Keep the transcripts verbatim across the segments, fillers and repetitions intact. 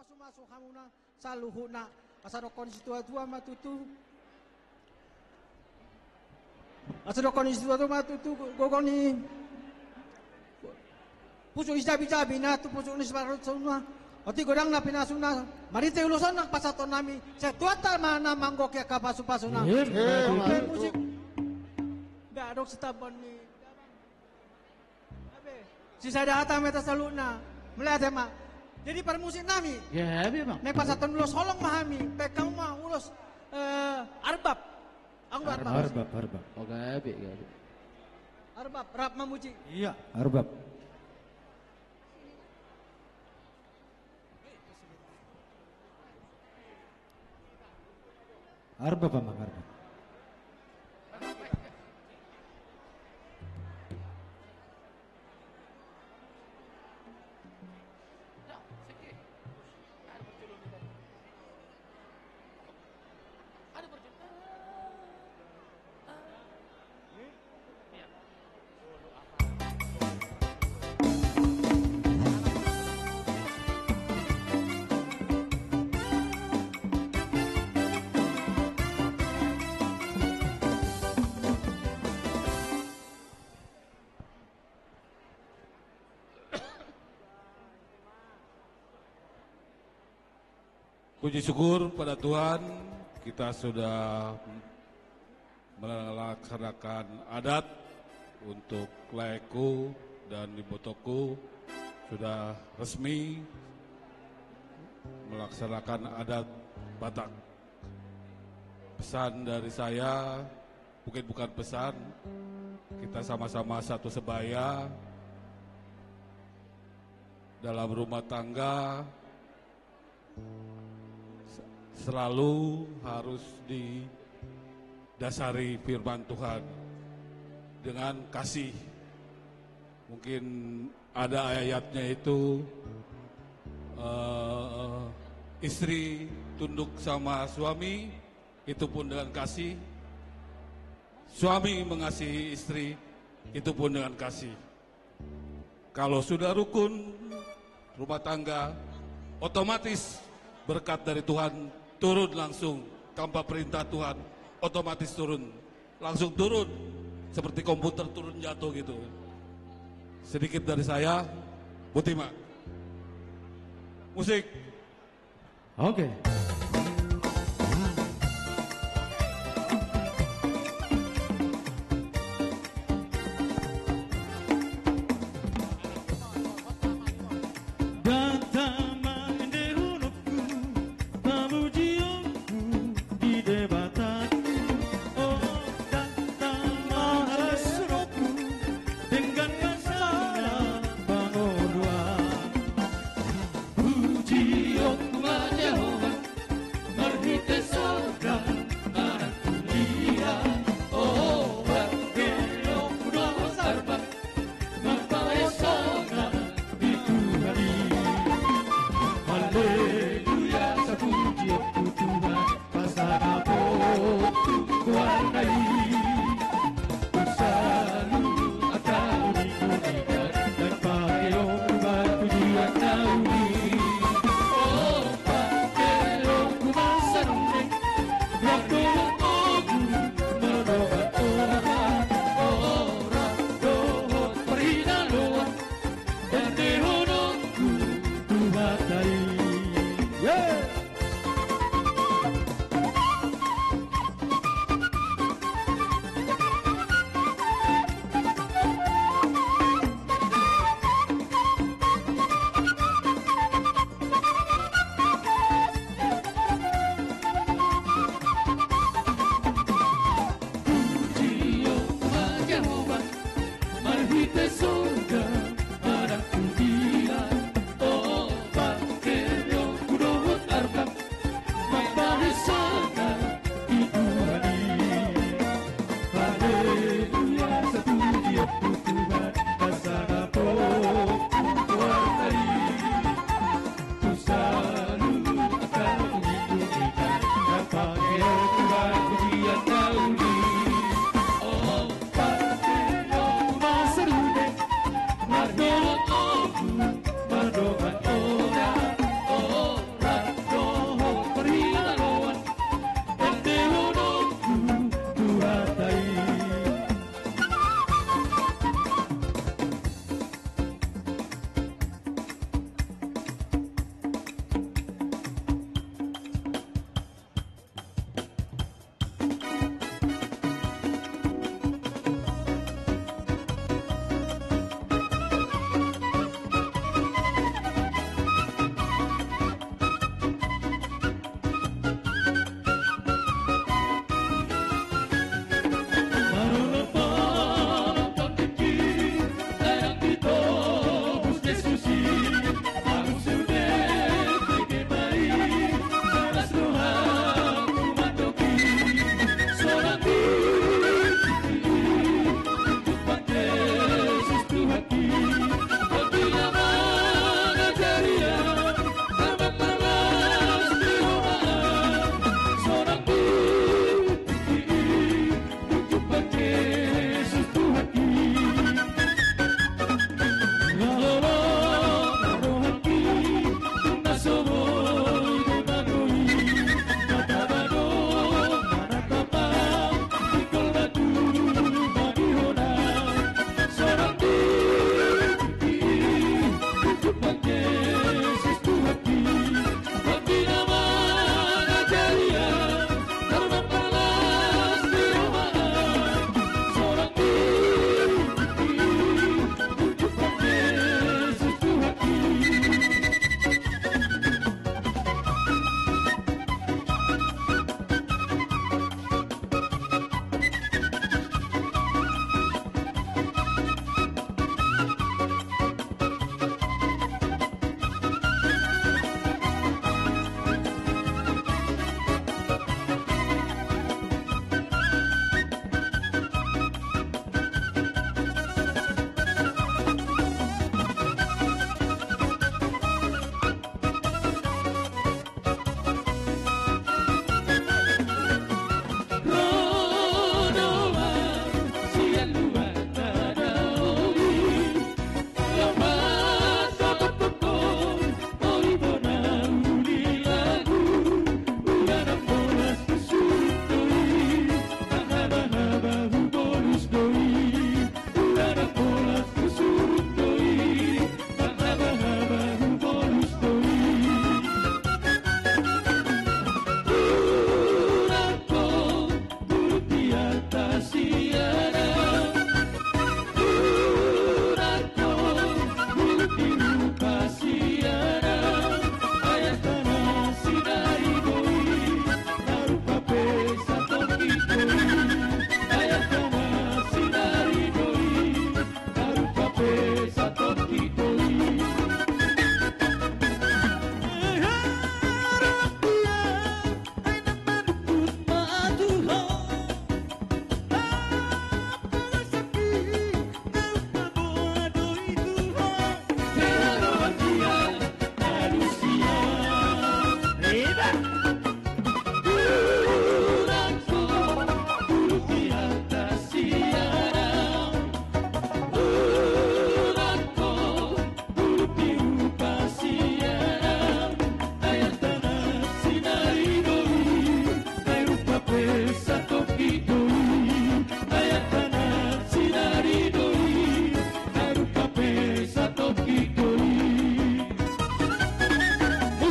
Pasu-pasu hamuna saluhutna, asa dohonon ni situa-tua ma tutu. Asa dohonon ni situa-tua ma tutu, gogo ni pusu ni sijabi-jabi na tu pusu ni siparut saunna. Otik godang na pinasuna, marhite ulos on nang pasahaton nami, sai Tuhanta ma na manggohi angka pasu-pasuna. Em, em. Musik. Nda adong sitambahon ni Sisada hata ma hita saluhutna. Mauliate ma. Jadi parmusik nami. Gabe, Bang. Naeng pasahaton ulos holong ma hami. Baen hamu ma ulos, eh, arbab. Anggo arbab. Arbab, arbab. Oh, gabe, gabe. Arbab, rap mamuji. Iya. Arbab. Arbab, Amang, arbab. Puji syukur pada Tuhan, kita sudah melaksanakan adat untuk laeku dan ibotongku sudah resmi melaksanakan adat Batak. Pesan dari saya, mungkin bukan pesan, kita sama-sama satu sebaya dalam rumah tangga, selalu harus didasari firman Tuhan dengan kasih. Mungkin ada ayatnya itu, eh, istri tunduk sama suami, itu pun dengan kasih. Suami mengasihi istri, itu pun dengan kasih. Kalau sudah rukun rumah tangga, otomatis berkat dari Tuhan turun langsung tanpa perintah Tuhan, otomatis turun, langsung turun seperti komputer turun jatuh gitu. Sedikit dari saya, Butima. Musik. Oke. Danta ma endehononku, pamujionku di Debatangku. Oh, danta ma endehononku, dengan hasana pangoluan. Pujionku ma Jahowa,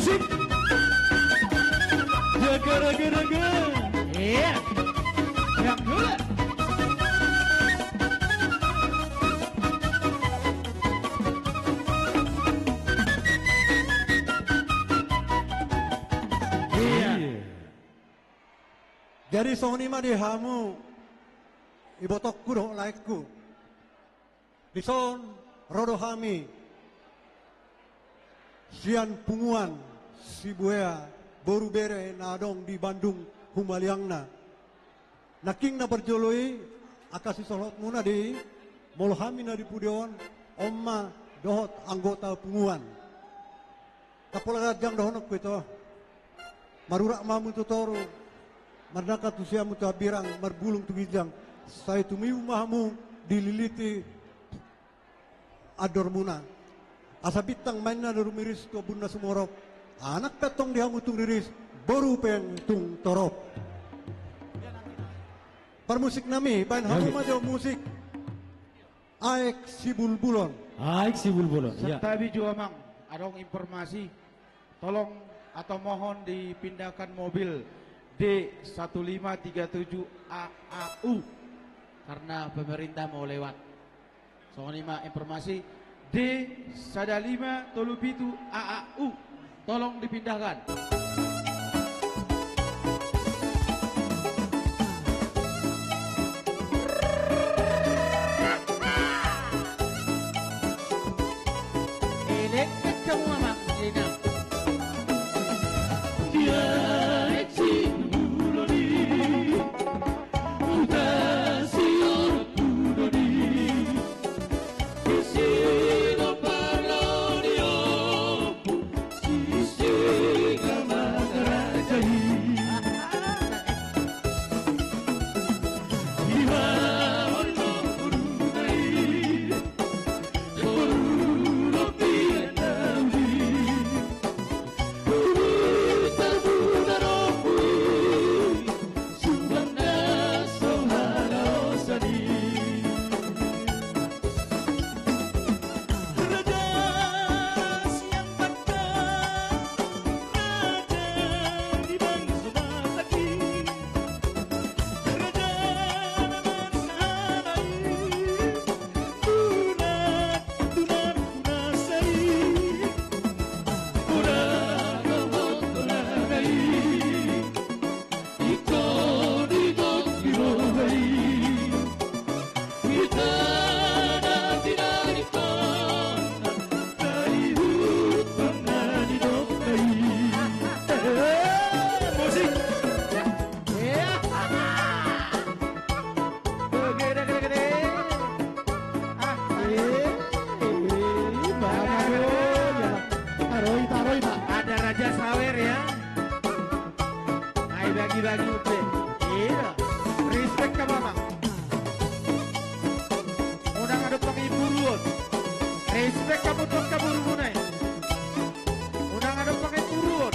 Sip. Jaga, raga, raga. Iya. Yang dua. Iya. Jadi songon i ma di hamu ibotongku dohot laengku. Dison ro do hami sian punguan Sibuea, boru bere na adong di Bandung humaliangna. Nangkin na parjolo i, angka sisolhotmuna di, molo hami na di pudi on, on ma dohot anggota punguan. Tapol ganjang dohononku ito. Marurat ma hamu tu toru, mardangka tu siamun tu hambirang, marbulung tu ginjang. Sai tumibu ma hamu dililiti andormuna. Asa bintang ma inna na rumiris tu ombun na sumorop, anak pe antong di hamu tung riris, boru pe tung torop. Parmusik nami, baen hamu ma jo musik. Aek Sibulbulon. Aek Sibulbulon, iya. Santabi jo amang, adong informasi. Tolong atau mohon dipindahkan mobil D satu lima tiga tujuh A A U karena pemerintah mau lewat. Songon i ma informasi. D sada lima tolu pitu A A U. Tolong dipindahkan. Elektrik semua, Bang. Enak. Dia si muloni. Udah siur kudoni. Isi no parlonio. Ada Raja Sawer ya. Ai bagi-bagi ude. Iya. Respect ka mama. Unang adong pangiburuon. Respect ka mutuk ka burumuna i. Unang adong pangiburuon.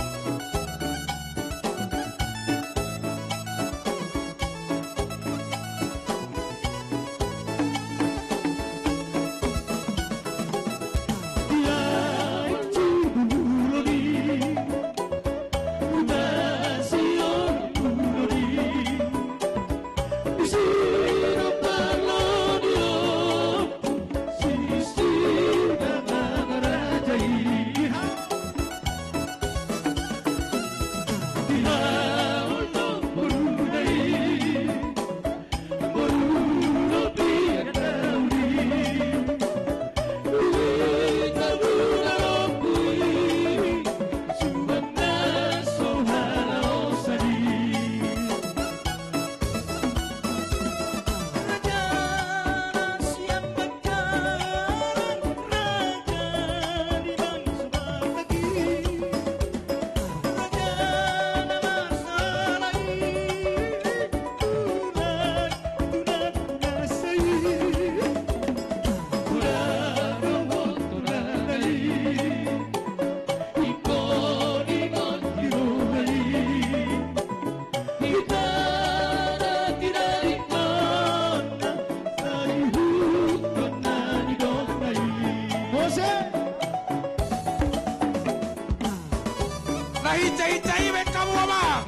Hinsa-hinsa i baen hamu, amang.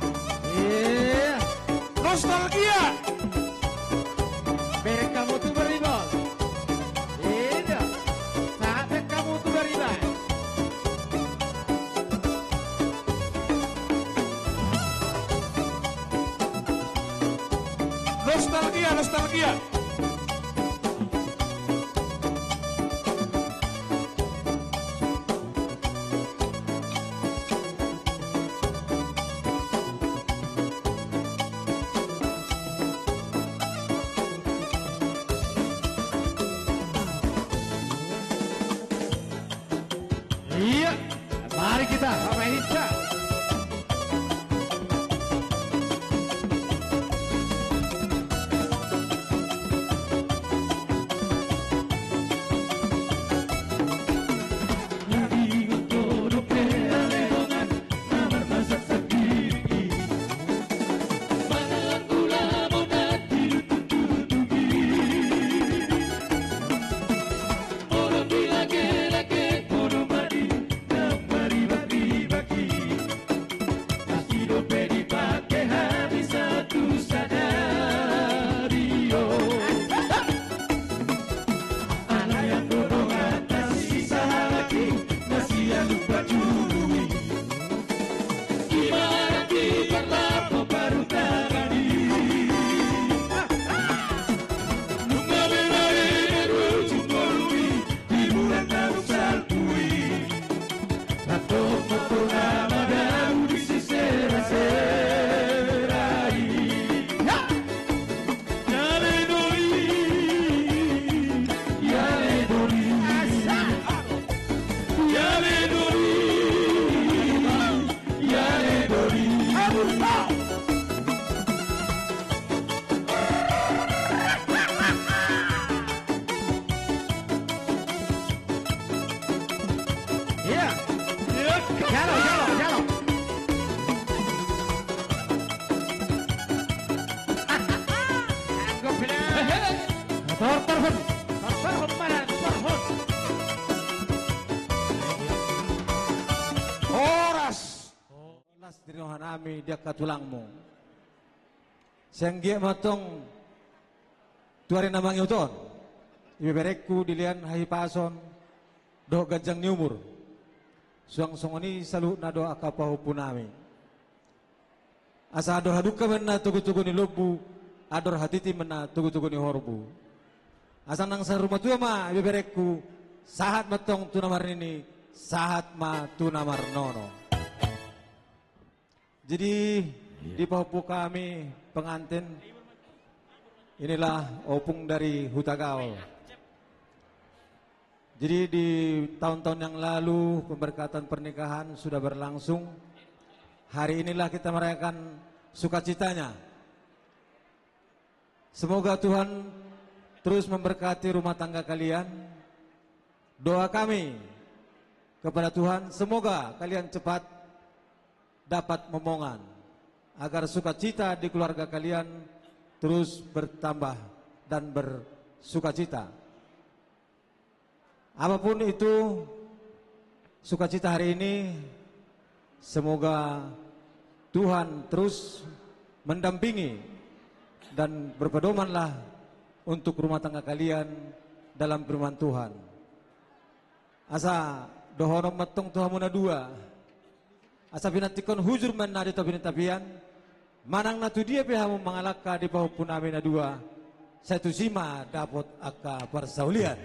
Iya. Nostalgia. Baen hamu tu Baribal. Iya. Sahat baen hamu tu Baribal. Nostalgia, nostalgia. Iya, mari kita sama Hinsa. Iya. Jalo, jalo, jalo. Anggo pina. Tor, tor, hon. Tor, tor, hon, mana? Tor, hon. Horas. Las di roha nami di angka tulangmu. Sai anggiat ma antong tu ari na mangihut on, ibeberengku dilean hahipason dohot ganjang ni umur. Suang songon i saluhutna dohot angka pahompu nami. Asa andor hadungka ma na togu-togu ni lombu, andor hatiti ma na togu-togu ni horbo. Asa nang saur matua ma ibeberengku, sahat ma antong tu na marnini, sahat ma tu na marnono. Jadi, iya, di pahompu kami pengantin, inilah opung dari Hutagaol. Jadi, di tahun-tahun yang lalu pemberkatan pernikahan sudah berlangsung. Hari inilah kita merayakan sukacitanya. Semoga Tuhan terus memberkati rumah tangga kalian. Doa kami kepada Tuhan, semoga kalian cepat dapat momongan, agar sukacita di keluarga kalian terus bertambah dan bersukacita. Apapun itu sukacita hari ini, semoga Tuhan terus mendampingi dan berpedomanlah untuk rumah tangga kalian dalam firman Tuhan. Asa dohonon ma antong tu hamu na dua. Asa pinantikhon hujur ma na di topi ni tapian, manang na tu dia pe hamu mangalangka di pahompu nami na dua, sai tusi ma dapot angka parsaulian.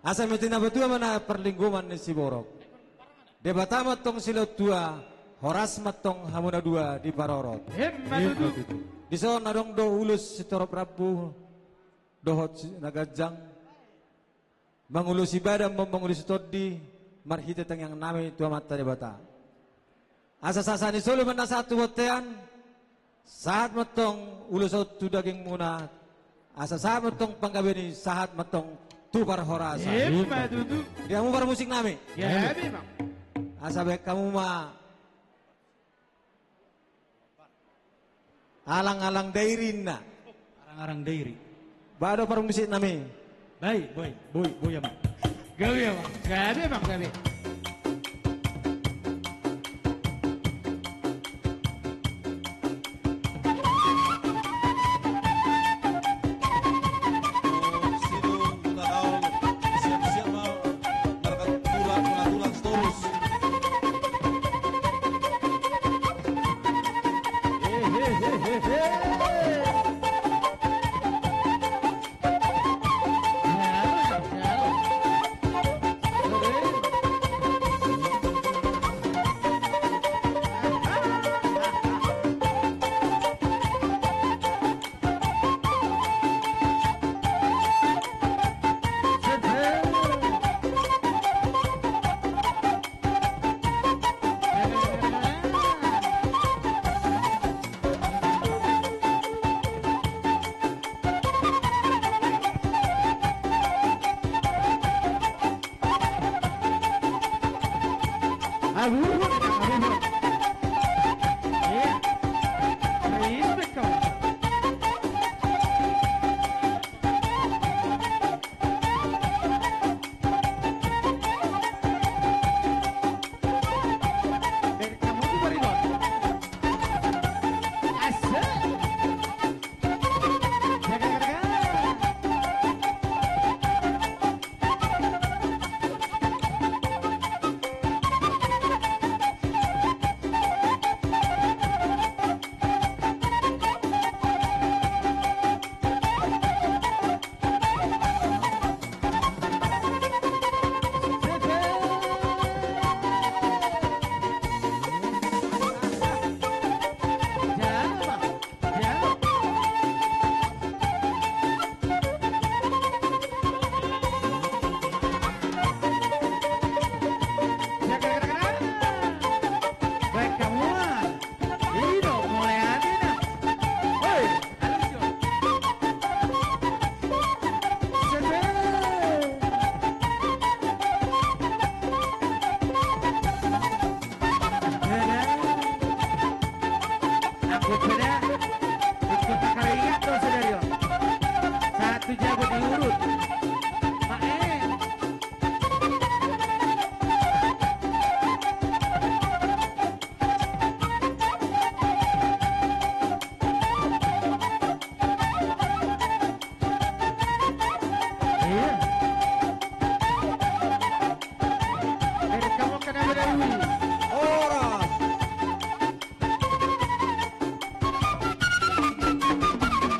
Asa mete na patua ma na parlinggoman ni siborok. Debata ma antong silehon tua, horas ma antong hamu na dua diparorot. Emma tutu. Dison adong do ulos sitorop rambu dohot si-, na ganjang. Mangulosi badan ma, mangulosi tondi, marhite tangiang nami tu Amanta Debata. Asa sahat-sahat ni solu ma na sahat tu bontean, sahat ma antong ulos on tu dagingmuna, asa sahat ma antong panggabean i, sahat ma antong tu parhorasan. Emma tutu. Di hamu parmusik nami. Ya, memang. Asa baen hamu ma Alang-alang dairi ninna. Arang-arang dairi. Baen do parmusik nami. Baik, boi, boi, boi, amang. Gabe, amang. Gabe, amang, gabe. Horas.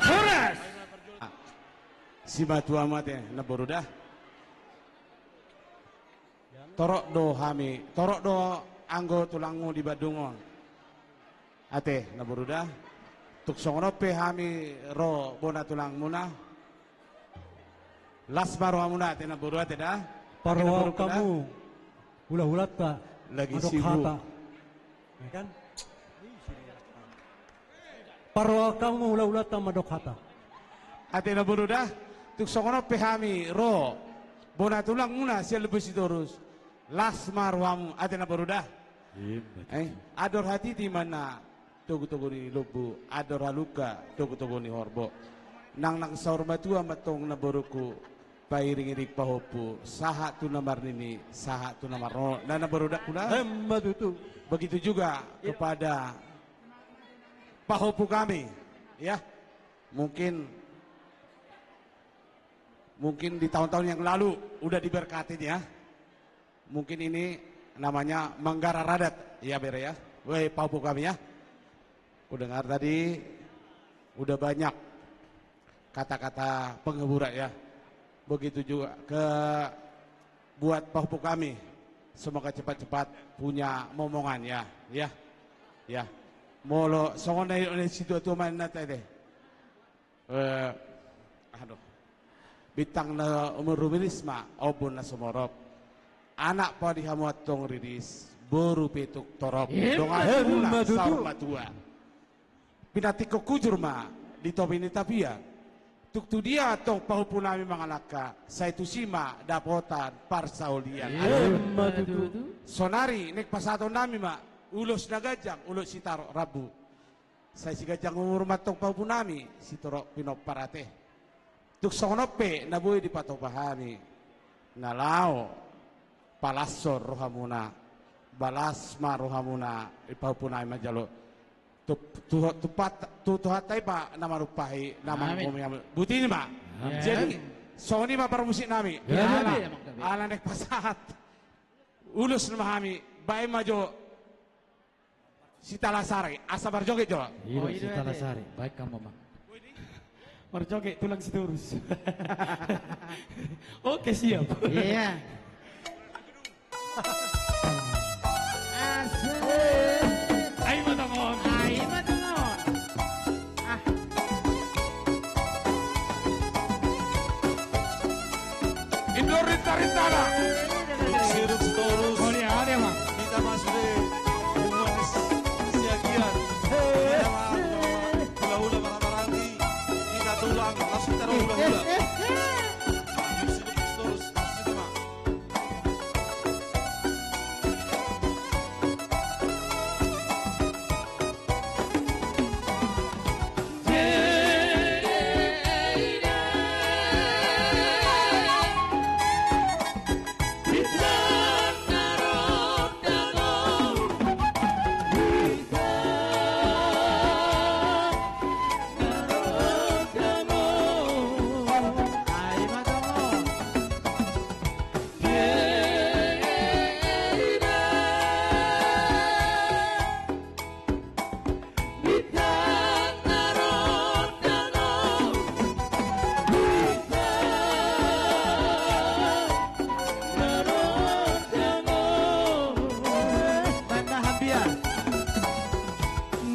Horas. Simatua ma ate, namboru da. Torop do hami, torop do anggo tulangmu di Bandung on. Ate, namboru da. Tung songon on pe hami ro bona tulangmuna. Las ma rohamuna ate, namboru, ate da. Parrohahon hamu hulahulanta. Lagi sibuk. Ya kan? Parrohahon hamu hulahulanta mandok hata. Ate, namboru da. Tung songon on pe hami ro bona tulangmuna sian Lombu Sitorus. Las ma rohamu ate, namboru da. Ima tutu. Eh, andor hatiti ma na togutogu ni lombu, andor halumpang togutogu ni horbo. Nang, nang saur matua ma antong, namborungku, pairingiring pahompu, sahat tu na marnini, sahat tu na marnono. Nah, namboru da, kula. Ima tutu. Begitu juga kepada pahompu kami, ya. Mungkin, mungkin di tahun-tahun yang lalu udah diberkatin, ya. Mungkin ini namanya Manggara Radat, ya, Bere, ya. Weh, pahompu kami, ya. Kudengar tadi udah banyak kata-kata penghiburan, ya. Begitu juga ke buat pahompu kami. Semoga cepat-cepat punya momongan, ya, ya. Ya. Molo songon na i, na i situatua ma ninna ate. Eh, aduh. Bintang na rumiris ma ombun na sumorop. Anak po di hamu antong riris, boru pe tung torop. Ima tutu. Dongan muna saur matua. Pinantikhon hujur ma di topi ni tapian. Tung tu dia antong pahompu nami mangalangka, sai tusi ma dapotan parsaulian. Ima tutu. Sonari naeng pasahaton nami ma ulos na ganjang, ulos sitorop rambu. Sai siganjang umur ma antong pahompu nami, sitorop pinompar ate. Tung songon on pe na boi dipatupa hami, na laho palashon rohamuna, balas ma rohamuna, i pahompu nami manjalo. Tu, tu, tu, tu Tuhanta i ma na manumpahi, na manungkun. Amin. Boti i ma. Amin. Jadi, songon i ma parmusik nami. Amin. Ala, ala naeng pasahat ulos ma hami, baen ma jo Sitalasari, asa marjoget jo. Iro. Oh, iro, Sitalasari, baen hamu ma. Marjoget tulang Sitorus. Oke, siap. Iya. Asik. Ai ma tongon. Ai ma tongon. Ah. Indorin tarintana. Sirus torus. Oh, dia, dia, Bang. Kita masuk di hubungan siagian. Hei. Hula-hula marhaha-maranggi. Kita tulang, langsung kita hula-hula. Sirus torus, masuk, Bang.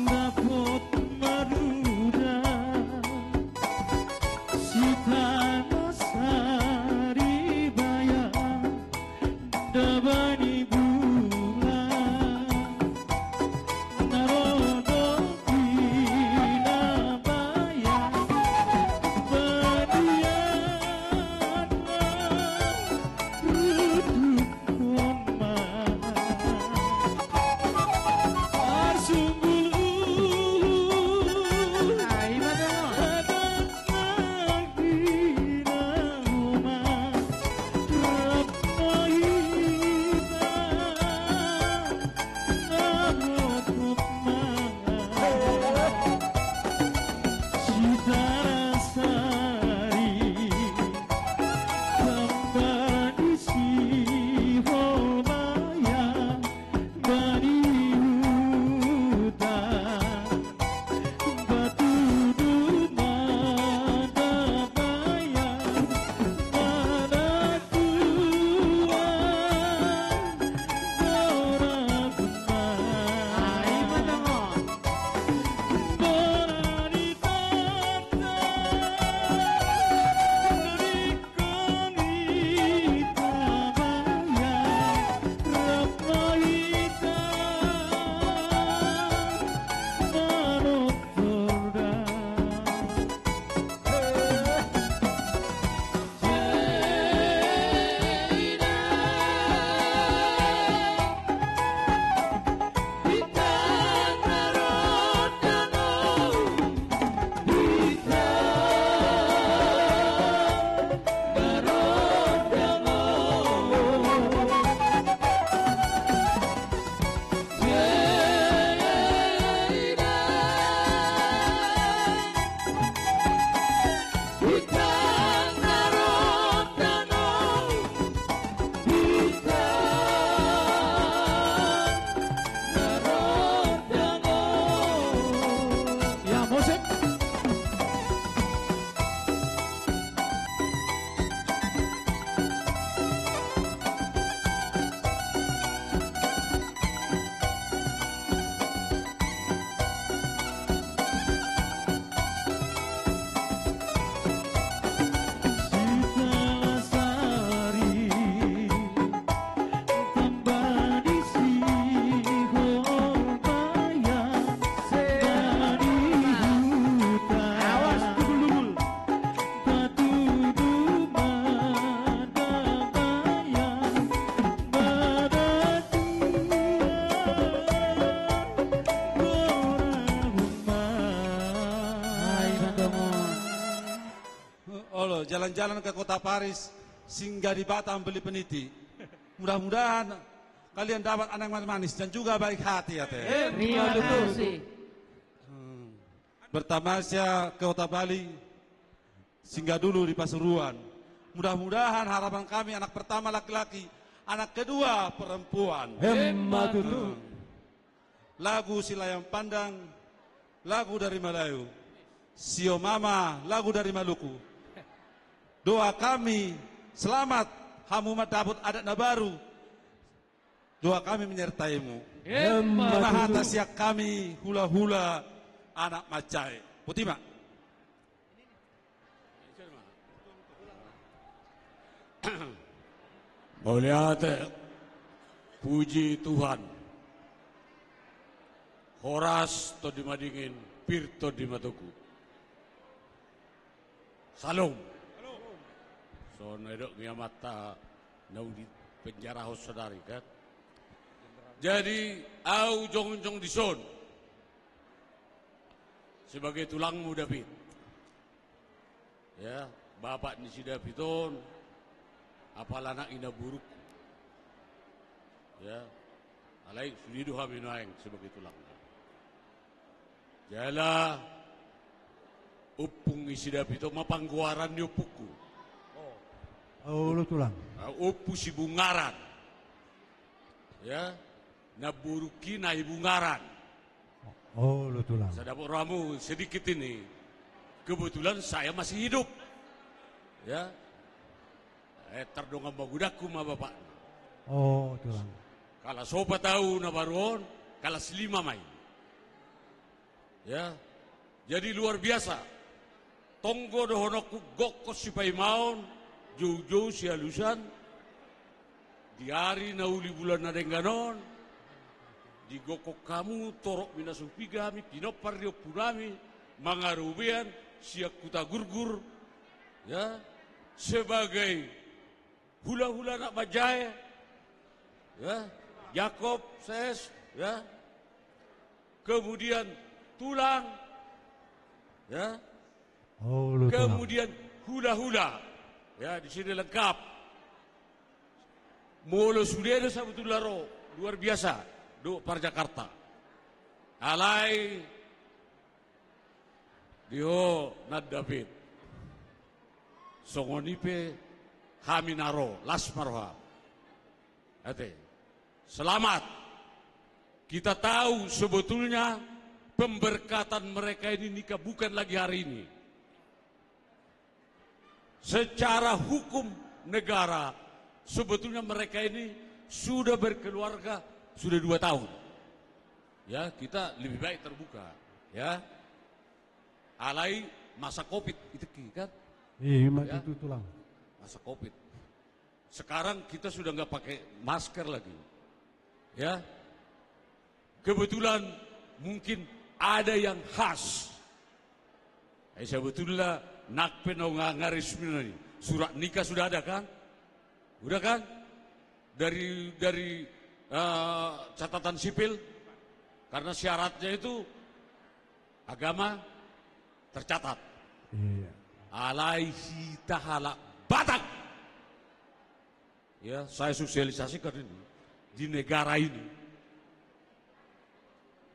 Dapot ma duda, sitana sari baya, daba ni bulan, na ro do di na baya, badian ma rutup homa. Arsunggul ulu. Ai, ima dongan. Adong na hina homa. Rap ma hita. Rap ma hita. Sitana sari, tamba di si Holbaya, bani huta, batu duma, dabaya, mana tua, gora guna. Ai, ima dongan. Ya, musik. Awas, dugul-dugul. Olo, jalan-jalan ke Kota Paris, singgah di Batam beli peniti. Mudah-mudahan kalian dapat anak manis dan juga baik hati, ya, Teh. Terima kasih. Hmm. Pertama, saya ke Kota Bali, singgah dulu di Pasuruan. Mudah-mudahan harapan kami anak pertama laki-laki, anak kedua perempuan. Emma tutu. Hmm. Lagu Silayang Pandang, lagu dari Melayu. Sio Mama, lagu dari Maluku. Doa kami, selamat, hamu mandapot adat na baru. Doa kami menyertaimu. Emma tutu. Ima hata sian kami hula-hula anak Manjae. Botima. Mauliate, puji Tuhan. Horas tondi madingin, pir tondi matogu. Salom. Songon na nidok ni amanta naung dipenjarahon saonari, kan. Jadi, au jongjong dison sebagai tulangmu, David. Ya, bapak ni si David on, apala anak ni namborungku. Ya, alai sude do hami nuaeng sebagai tulangna. Jala ompung ni si David on ma panggoaran ni ompungku. Olo, Tulang. Ah, Ompu Sibungaran. Ya, namborungki na i Bungaran. Olo, Tulang. Asa dapot rohamu sedikit ini. Kebetulan saya masih hidup. Ya. Eh, tardongan ma godangku ma bapak. Oh, Tulang. Kala so patau na baru on, Kelas lima ma i. Ya. Jadi luar biasa. Tonggo dohononku, gokhon sipaimaon, joujou sialusan, di ari na uli bulan na denggan on, digokhon hamu, torop ni na so hupiga hami, pinompar ni ompunami, mangarobean sian Hutagurgur, ya, sebagai hulahula anak manjae, ya, Jakob, Ses, ya, kemudian tulang, ya, kemudian hulahula, ya, di sini lengkap. Molo sude do sabotulna ro, luar biasa, do par Jakarta. Alai di ho na David. Songon i pe hami na ro, las ma roha. Ate. Selamat. Kita tahu sebetulnya pemberkatan mereka ini nikah bukan lagi hari ini. Secara hukum negara, sebetulnya mereka ini sudah berkeluarga sudah dua tahun. Ya, kita lebih baik terbuka, ya. Alai masa covid itu kan? Iya, mati itu tulang. Masa covid. Sekarang kita sudah nggak pakai masker lagi. Ya. Kebetulan mungkin ada yang khas. Eh, sebetulna nang pe naung nga-, nga resmi ni. Surat nikah sudah ada kan? Udah kan? Dari, dari, eh, catatan sipil. Karena syaratnya itu agama tercatat. Iya. Alai hita halak Batak. Ya, saya sosialisasikan ini di negara ini.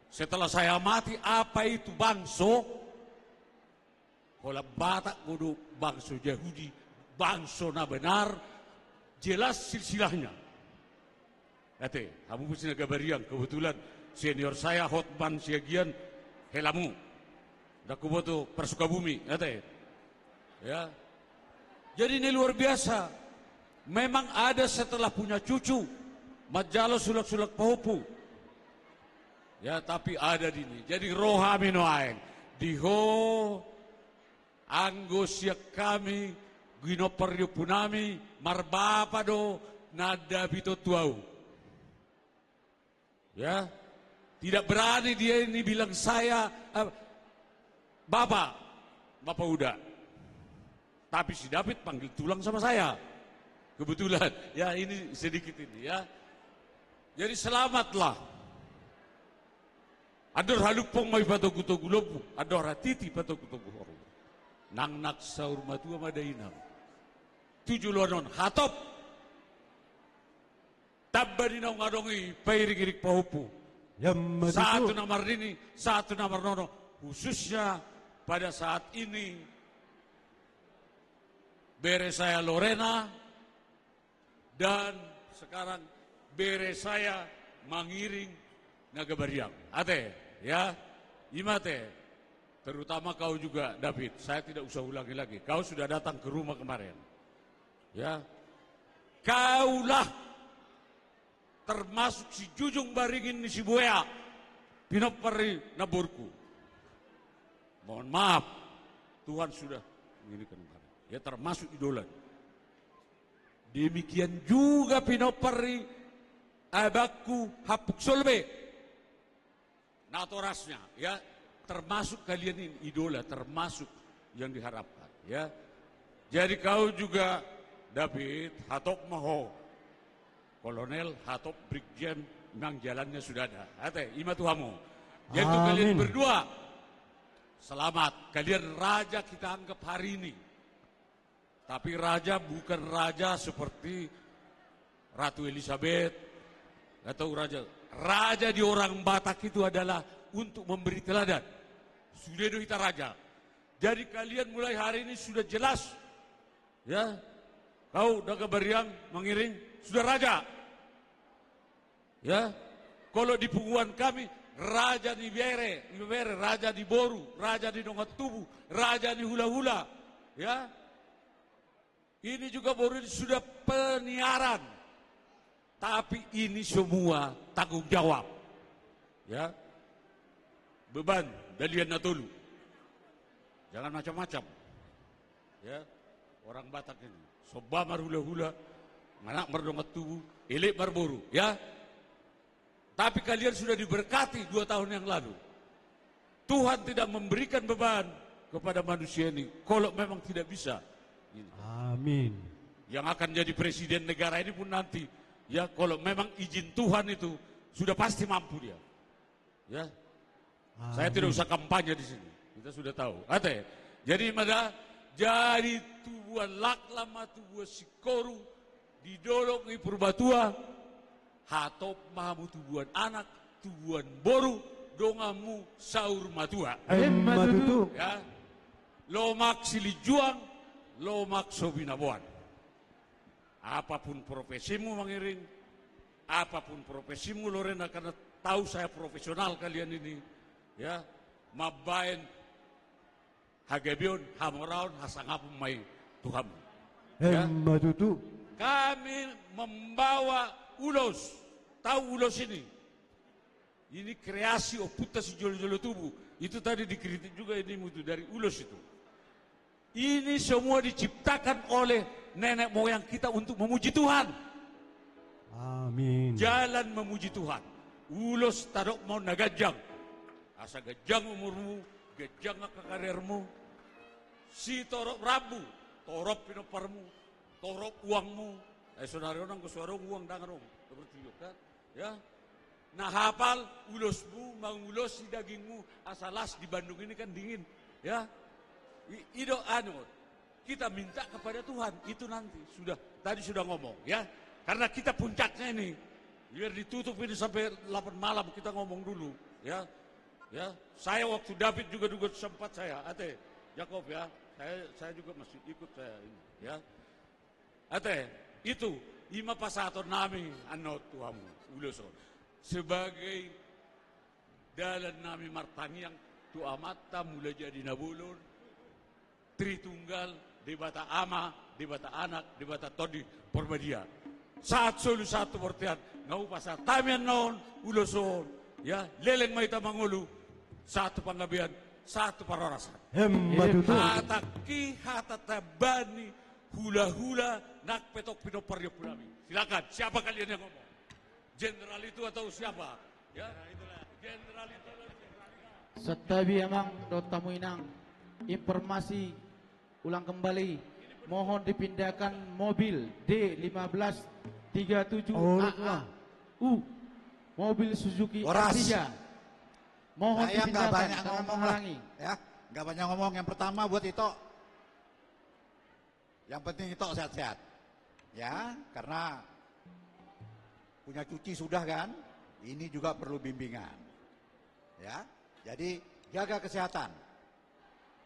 Setelah saya amati apa itu bangso, holan Batak do bangso Yahudi, bangso na benar, jelas silsilahnya. Ate, hamu pasti na Gabariang, kebetulan senior saya Hotman siagian helamu. Ndang huboto, Parsukabumi, ate. Ya. Jadi ini luar biasa. Memang ada setelah punya cucu, manjalo sulak-sulak pahompu. Ya, tapi ada di ini. Jadi ro hami nuaeng. Di ho, anggo sian hami, ginompar ni ompunami, marbapa do na David on tu ahu. Ya, tidak berani dia ini bilang saya, eh, Bapak, Bapak Uda. Tapi si David panggil tulang sama saya. Kebetulan, ya ini sedikit ini ya. Jadi selamatlah. Andor halumpang ma i patogu-togu lombu, andor hatiti patogu-togu horbo. Nang na saur matua ma dainang. Tu joloan on, hatop. Tamba ni naung adong i pairing-iring pahompu. Satu na marnini, satu na marnono. Khususnya pada saat ini, bere saya Lorena, dan sekarang bere saya mangiring na Gabariang. Ate, ya, i ma ate. Terutama kau juga, David. Saya tidak usah ulangi lagi. Kau sudah datang ke rumah kemarin. Ya. Kaulah termasuk si Jujung Baringin ni Sibuea, pinompar ni namborungku. Mohon maaf, Tuhan sudah mengirimkan kemarin. Ya, termasuk idola. Demikian juga pinompar ni abangku Hampuk Solbe. Natorasnya, ya, termasuk kalian ini idola, termasuk yang diharapkan, ya. Jadi kau juga, David, hatop ma ho. Kolonel, hatop Brigjen, memang jalannya sudah ada. Ate, i ma tu hamu. Jadi untuk kalian berdua, selamat. Kalian raja kita anggap hari ini. Tapi raja bukan raja seperti Ratu Elizabeth atau raja. Raja di orang Batak itu adalah untuk memberi teladan. Sude do hita raja. Jadi kalian mulai hari ini sudah jelas. Ya. Kau na Gabariang mangiring, sudah raja. Ya, kalau di punguan kami, raja ni bere, ibebere, raja ni boru, raja ni dongan tubu, raja ni hulahula. Ya, ini juga boru ini sudah penyiaran. Tapi ini semua tanggung jawab. Ya. Beban, dalihan na tolu. Jangan macam-macam. Ya. Orang Batak ini. Somba marhula-hula, manat mardongan tubu, elek marboru. Ya. Tapi kalian sudah diberkati dua tahun yang lalu. Tuhan tidak memberikan beban kepada manusia ini, kalau memang tidak bisa. Ini. Amin. Yang akan jadi presiden negara ini pun nanti, ya, kalau memang izin Tuhan itu, sudah pasti mampu dia. Ya. Saya tidak usah kampanye di sini. Kita sudah tahu. Ate, jadi mada, jadi tubuan laklam ma tubuan singkoru, di dolok ni Purbatua, hatop ma hamu tubuan anak, tubuan boru, donganmu saur matua. Emma tutu. Ya. Lomak silinjuang, lomak so binaboan. Apapun profesimu Mangiring, apapun profesimu Lorena, karena tahu saya profesional kalian ini, ya, mambaen hagabeon, hamoraon, hasangapon ma i tu hamu. Ya. Emma tutu. Kami membawa ulos, tahu ulos ini? Ini kreasi ompunta sijolo-jolo tubu. Itu tadi dikritik juga ini mutu dari ulos itu. Ini semua diciptakan oleh nenek moyang kita untuk memuji Tuhan. Amin. Jalan memuji Tuhan. Ulos tadok ma on na ganjang. Asa ganjang umurmu, ganjang angka kariermu. Sitorop rambu, torop pinomparmu, torop uangmu. Eh, sonari on anggo so adong uang dang adong. Berarti kan? Ya. Na hapal ulosmu, mangulosi dagingmu, asa las di Bandung ini kan dingin. Ya. I-, ido anu, kita minta kepada Tuhan, itu nanti sudah, tadi sudah ngomong, ya. Karena kita puncaknya ini, biar ditutup ini sampai delapan malam, kita ngomong dulu, ya. Ya, saya waktu David juga, juga sempat saya, ate, Jakob, ya, saya, saya juga masih ikut saya ini, ya. Ate, itu, i ma pasahaton nami annon tu hamu, ulos on. Sebagai dalan nami martangiang tu Amanta Mulajadi Na Bolon, Tritunggal, Debata Ama, Debata Anak, Debata Tondi Porbadia. Sahat solu, sahat tu bontean, nunga hupasahat hami annon ulos on, ya, leleng ma hita mangolu, sahat tu panggabean, sahat tu parhorasan. Emma tutu. Hatangki hata tamba ni hulahula nang pe tong pinompar ni ompunami. Silakan, siapa kalian yang ngomong? Jenderal itu atau siapa? Ya, itulah. Jenderal itu. Santabi amang dohot hamu inang, informasi ulang kembali, mohon dipindahkan mobil D lima belas tiga tujuh A A U, mobil Suzuki Horas. S tiga. Mohon dipindahkan, jangan menghalangi. Saya nggak banyak ngomong lah. Ya, nggak banyak ngomong. Yang pertama buat Ito. Yang penting Ito sehat-sehat. Ya, karena punya cuci sudah kan, ini juga perlu bimbingan. Ya, jadi jaga kesehatan.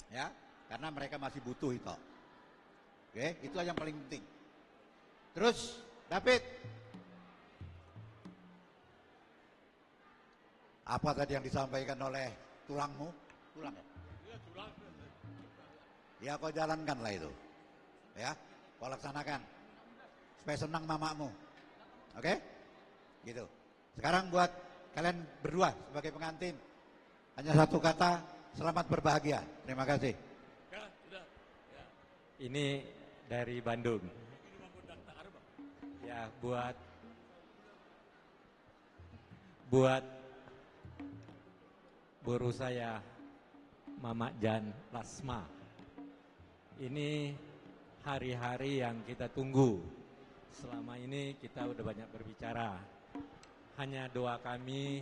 Ya, karena mereka masih butuh Ito. Oke, itulah yang paling penting. Terus, David. Apa tadi yang disampaikan oleh tulangmu? Tulang ya? Ya, kau jalankanlah itu. Ya, kau laksanakan. Supaya senang mamamu. Oke? Gitu. Sekarang buat kalian berdua sebagai pengantin, hanya satu kata, selamat berbahagia. Terima kasih. Ya, sudah. Ya. Ini dari Bandung. Ya, buat Buat boru saya, Mamak Jan Lasma. Ini hari-hari yang kita tunggu. Selama ini kita udah banyak berbicara. Hanya doa kami,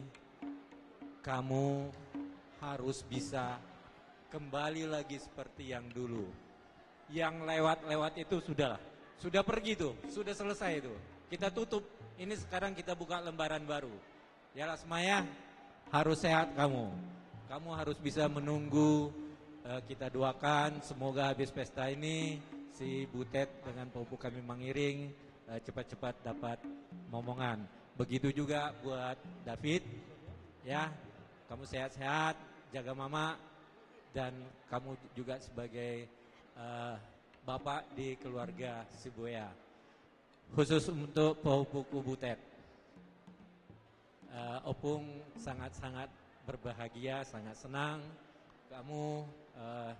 kamu harus bisa kembali lagi seperti yang dulu. Yang lewat-lewat itu sudahlah. Sudah pergi tuh, sudah selesai itu. Kita tutup. Ini sekarang kita buka lembaran baru. Ya Lasma ya, harus sehat kamu. Kamu harus bisa menunggu, eh, kita doakan semoga habis pesta ini si Butet dengan pupuk kami Mangiring, eh, cepat-cepat dapat momongan. Begitu juga buat David, ya, kamu sehat-sehat, jaga mama, dan kamu juga sebagai, eh, bapak di keluarga Sibuea. Khusus untuk Pupuku Butet. Eh, Opung sangat-sangat berbahagia, sangat senang kamu, eh,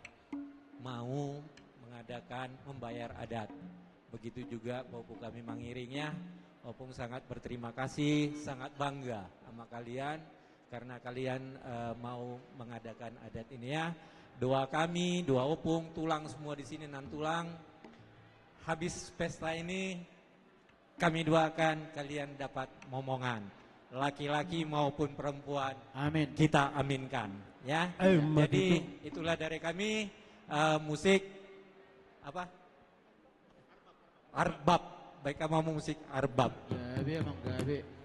mau mengadakan membayar adat. Begitu juga Opung kami mengiringnya. Opung sangat berterima kasih, sangat bangga sama kalian karena kalian, eh, mau mengadakan adat ini ya. Doa kami, doa Opung, tulang semua di sini, nantulang. Habis pesta ini, kami doakan kalian dapat momongan, laki-laki maupun perempuan. Amin. Kita aminkan, ya. Eh, jadi, itulah dari kami, eh, musik apa? Arbab. Baik, kamu mau musik arbab. Gabe, emang gabe.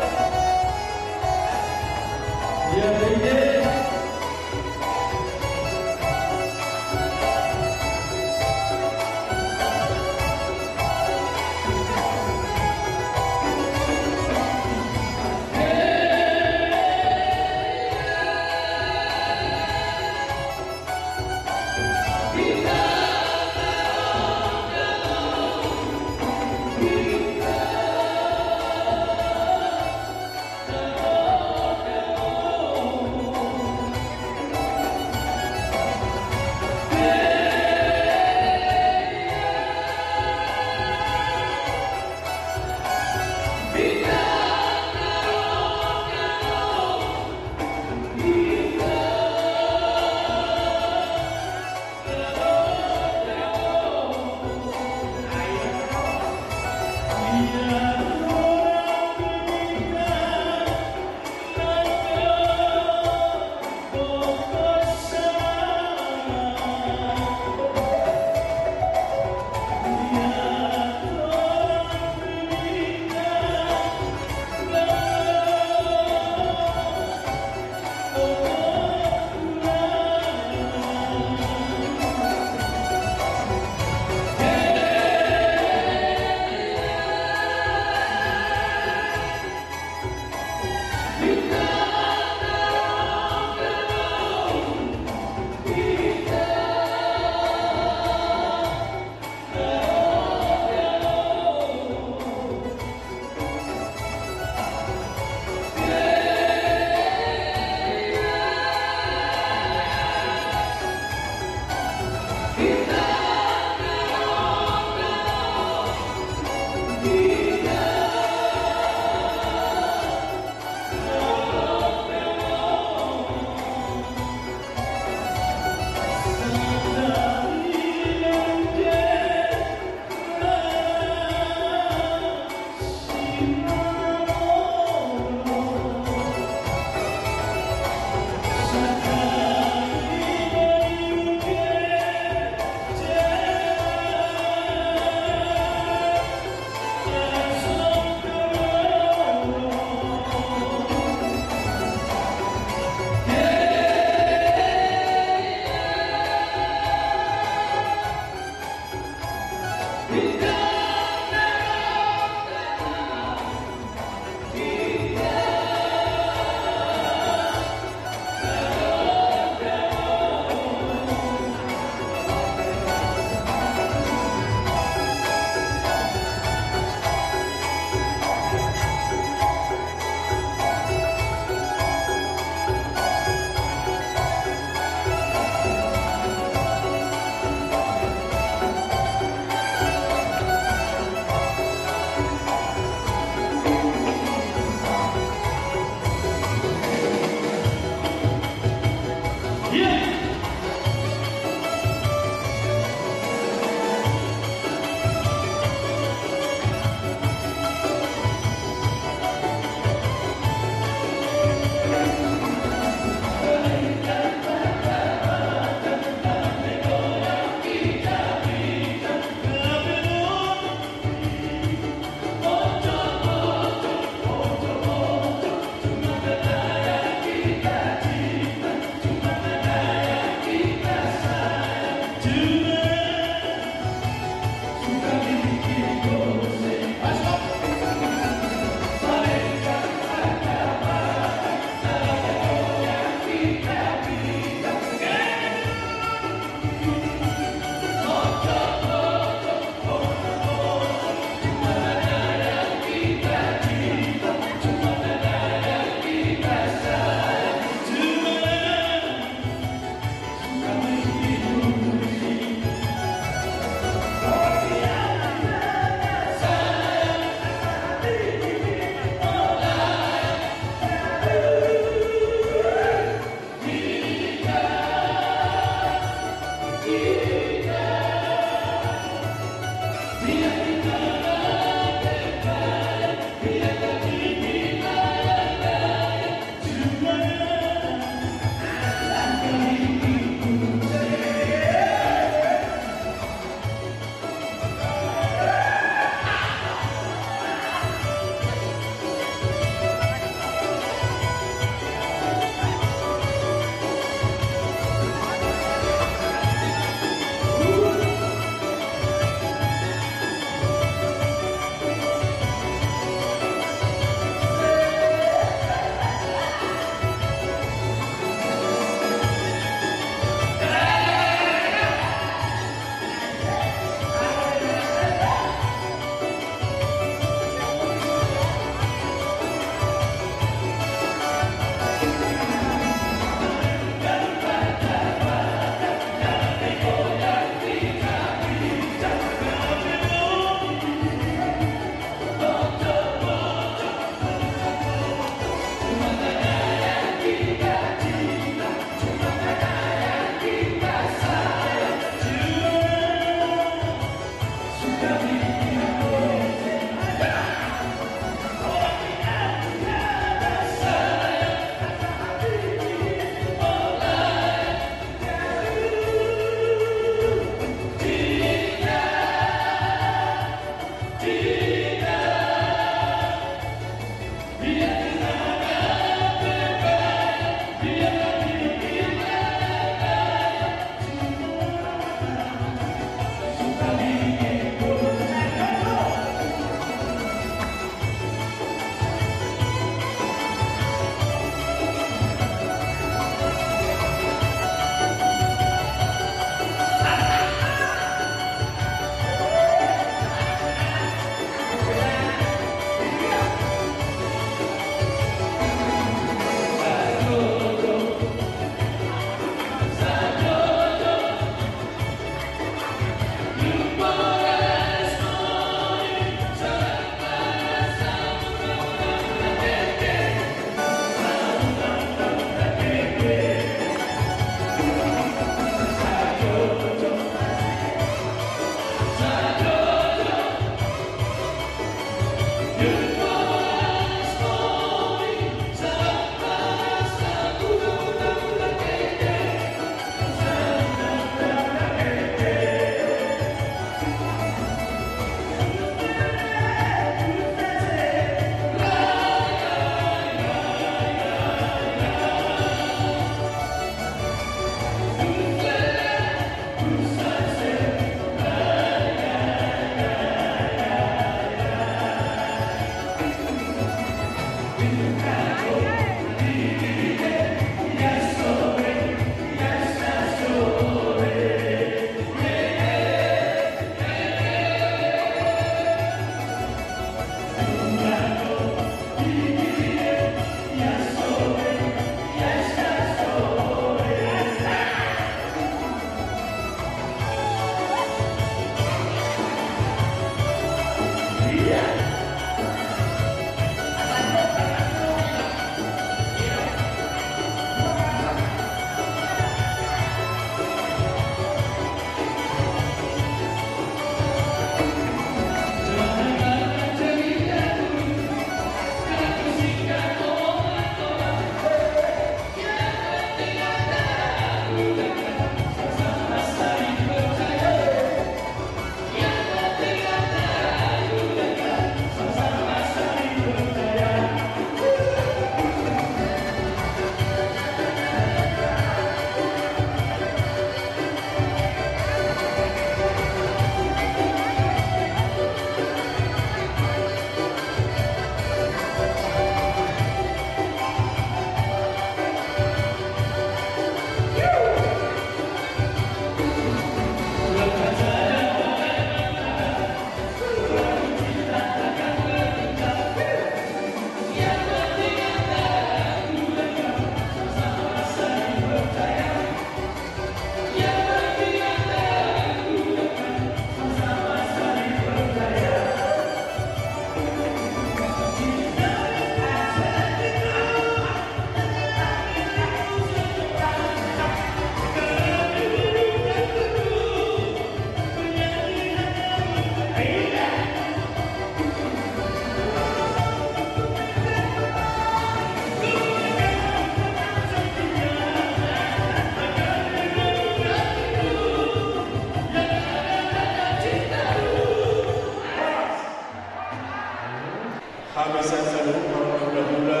Hami sian saluhut parhulahula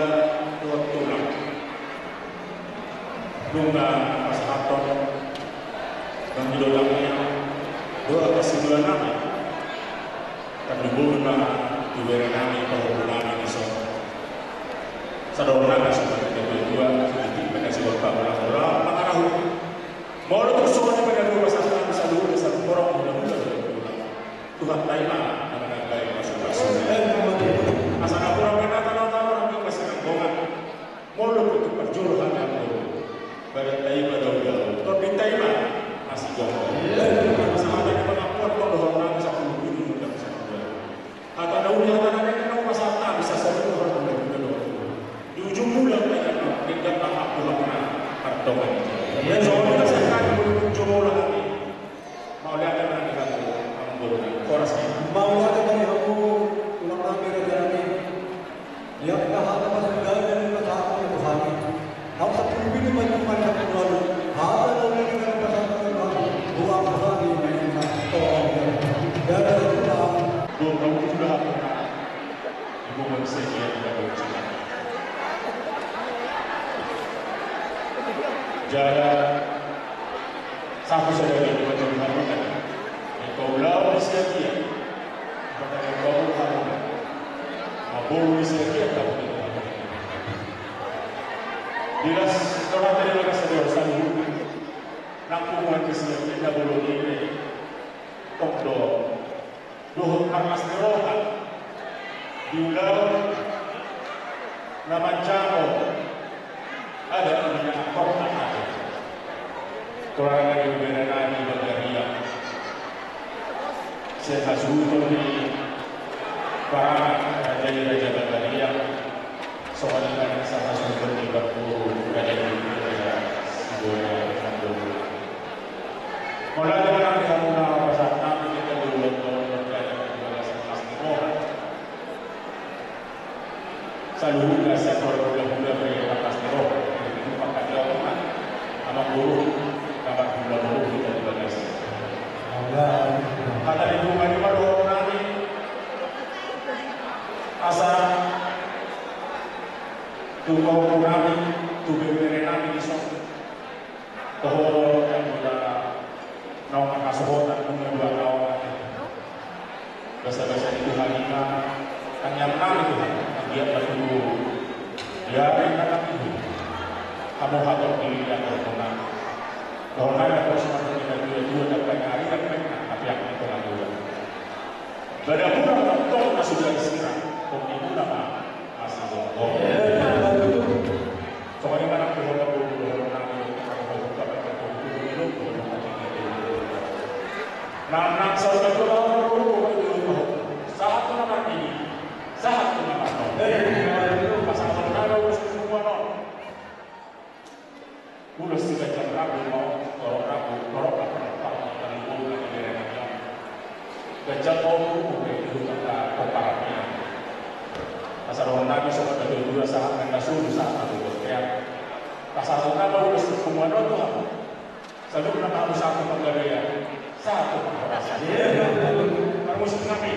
dohot tulang. Nunga pasahathon mangido tangiang dohot hasidohonan nami. Tarlumobi ma tu bere nami pahompu nami dison. Sadohononna songon na nidok ni natuatua, sititi pena sigor pamola-mola mangarahut. Molo tung songon i ma na dua pasahat nami saluhut, saluhut parhulahula dohot tulang. Tuhanta i ma na manambai pasupasu. Asa napuran ma na tano-tano, napuran ma sinanggongan. Molo tung parjolo hami anggo badanta i ma daodao, tondinta i ma na sigomgom. Asa hata ni pangampuan, tong dohonon nami sampulu pitu, undang sampulu. Hata na uli, hata na nene, na hupasahat hami saluhut dohot tulang. Di ujung bulan ma i, denggan ma pangapulakna, pardongan. Ia songon i ma sahali molo tung jumolo hami. Mauliate ma di hamu amangboru nami. Horas ni. Mauliate ma di hamu tulang nami, raja nami. Di angka hata pasanggalen na pasahat ni Tuhan i, hata sampulu pitu ma jumadi sampulu ualu. Hata na uli na pasahat ni Tuhan i, dua pasahat ni Tuhan. Jadi, Tuhan. Dua puluh tujuh dah. Ibu manusia dia tidak bercakap. Jaga sapu saja dia buat yang dilakukan. Yang kau lau di siap dia. Pertanyaan kau pun kamu. Mabulu di siap dia, kamu tidak. Jelas, kalau tadi mereka sedang saling. Nang punguan di siap dia, bolong ini. Tong do. Dohot marlas ni roha di ulaon na manjalo adat ni na angkon na ate. Tolhas ma di bere nami Bagaria. Sian hasuhuton ni paranak raja i, Raja Bagaria. Songon i ma nang sahat suhut ni parboru raja i, Raja Siboda Mandoro. Molo adong nang di hamu na pasahat nami, di hamu ulang tahun berkali di bagasan las ni roha. Saluhutna sian parhulahula pe las ni roha. Jadi itu pakat jawab nang amangboru, amangboru kita di bagasan. Hata ni Tuhan i ma dohonon nami. Asa tu pahompu nami, tu bere nami dison. Toho, yang udah naung hasohotan, nunga dua taon ate. Basa-basa ni Tuhan i ma, tangiang nami Tuhan, anggiat ma tutu. Ia, ringan nami Tuhan. Hamu hatop di lidah Tuhan. Dohonon nami, dohonon nami, dohonon nami, dohonon nami. Bada muna tongtong na suda disirang, kopi muna ma, masih bongkok. Songon i ma nang tu hona boru, hona nami, hona boru, hona boru. Nang, nang, saudara, saudara, sahat tu na marnini, sahat tu na marnono. Pasahaton nami ulos tu punguan on. Ulos siganjang rambu ma on, torop rambu, torop rambu, torop rambu, torop rambu. Ganjang ma on, ulos di hutang na pomparan i. Pasahaton nami songon na dua-dua, sahat nang na solu, sahat nang na dua-dua. Pasahaton nami ulos tu punguan on tu hamu. Saluhutna ma hamu sahat tu panggabean. Sahat tu panghorasan. Parmusik nami.